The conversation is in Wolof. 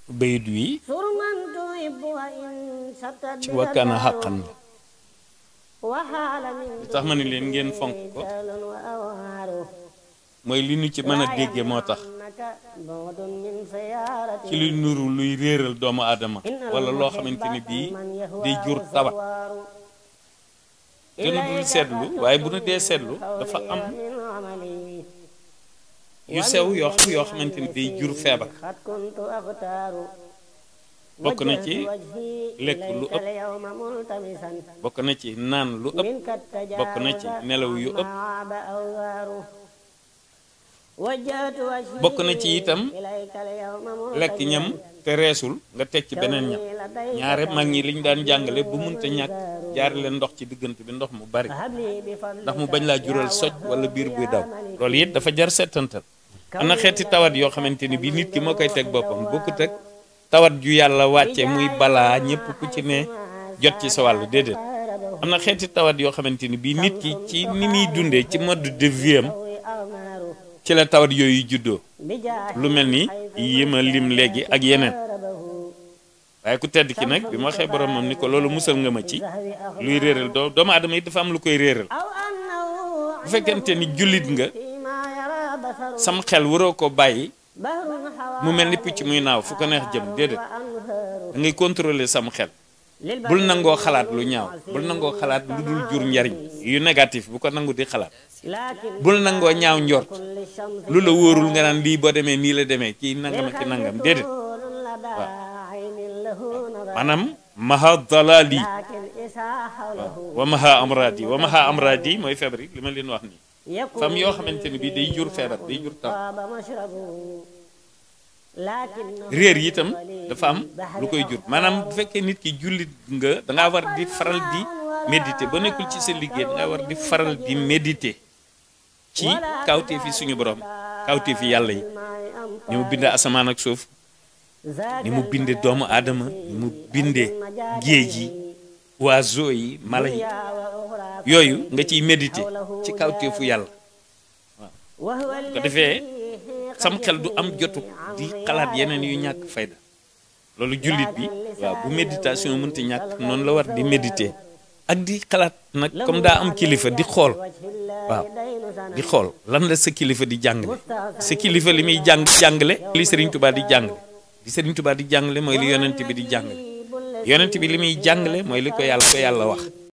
bayit wi ci wakkaana xàqan la li tax ma ne leen ngeen fonk ko mooy li ñu ci mën a dégge moo tax ci luy nuru luy réeral doomu aadama wala loo xamante ni bii day jur tawat te nu dul seetlu waaye bu nu dee seetlu dafa am yu sew yoo xamante ni day jur feebar bokk na ci lekk lu ëpp bokk na ci naan lu ëpp bokk na ci nelaw yu ëpp bokk na ci itam lekk ñam te reesul nga teg ci beneen ñam ñaare mag ñi liñ daan jàngale bu munta ñàkk jaari leen ndox ci diggante bi ndox mu bari ndax mu bañ laa jural soj wala biir buy daw loolu it dafa jar settantal am na xeeti tawat yoo xamante ni bii nit ki moo koy teg boppam bokkut ak tawat ju yàlla wàcce muy balaa ñëpp ku ci ne jot ci sa wàll déedéet am na xeeti tawat yoo xamante ni bii nit ki ci ni muy dundee ci mode de vie am ci la tawat yooyu juddoo lu mel ni yi ma lim léegi ak yeneen waaye ku tedd ki nag bi ma waxee boromam ni ko loolu musal nga ma ci luy réeral doomu aadama yi dafa am lu koy réeral bu fekkente ni jullit nga sam xel waroo ko bàyyi mu mel ni picc muy naaw fu ko neex jëm déedéet da ngay contrôler sam xel bul nangoo xalaat lu ñaaw bul nangoo xalaat lu dul jur njariñ yu négatif bu ko nangu di xalaat bul nangoo ñaaw njort lu la wóorul nga naan lii boo demee nii la demee kii nangam ak nangam déedéet waaw maanaam maha dalali waaw wa maha amradi mooy feebar yi li ma leen wax nii fam yoo xamante ni bii day jur feebar day jur taw réer yi itam dafa am lu koy jur maanaam bu fekkee nit ki jullit nga dangaa war di faral di méditer ba nekkul ci sa liggéey dangaa war di faral di méditer ci kawtee fi suñu borom kawtee fi yàlla yi ni mu bindee asamaan ak suuf ni mu bindee doomu aadama ni mu bindee géej yi oiseaux yi mala yi yooyu nga ciy méditer ci kawtee fu yàlla waaw ko defee sam xel du am jotu di xalaat yeneen yu ñàkk fayda loolu jullit bi waaw bu méditation mënta ñàkk noonu la war di méditer ak di xalaat nag comme daa am kilifa di xool waaw di xool lan la sa kilifa di jàngale sa kilifa li muy jàngale li Serigne Touba di jàngale li Serigne Touba di jàngale mooy li yonent bi di jàngale yonent bi li muy jàngale mooy li ko yàlla wax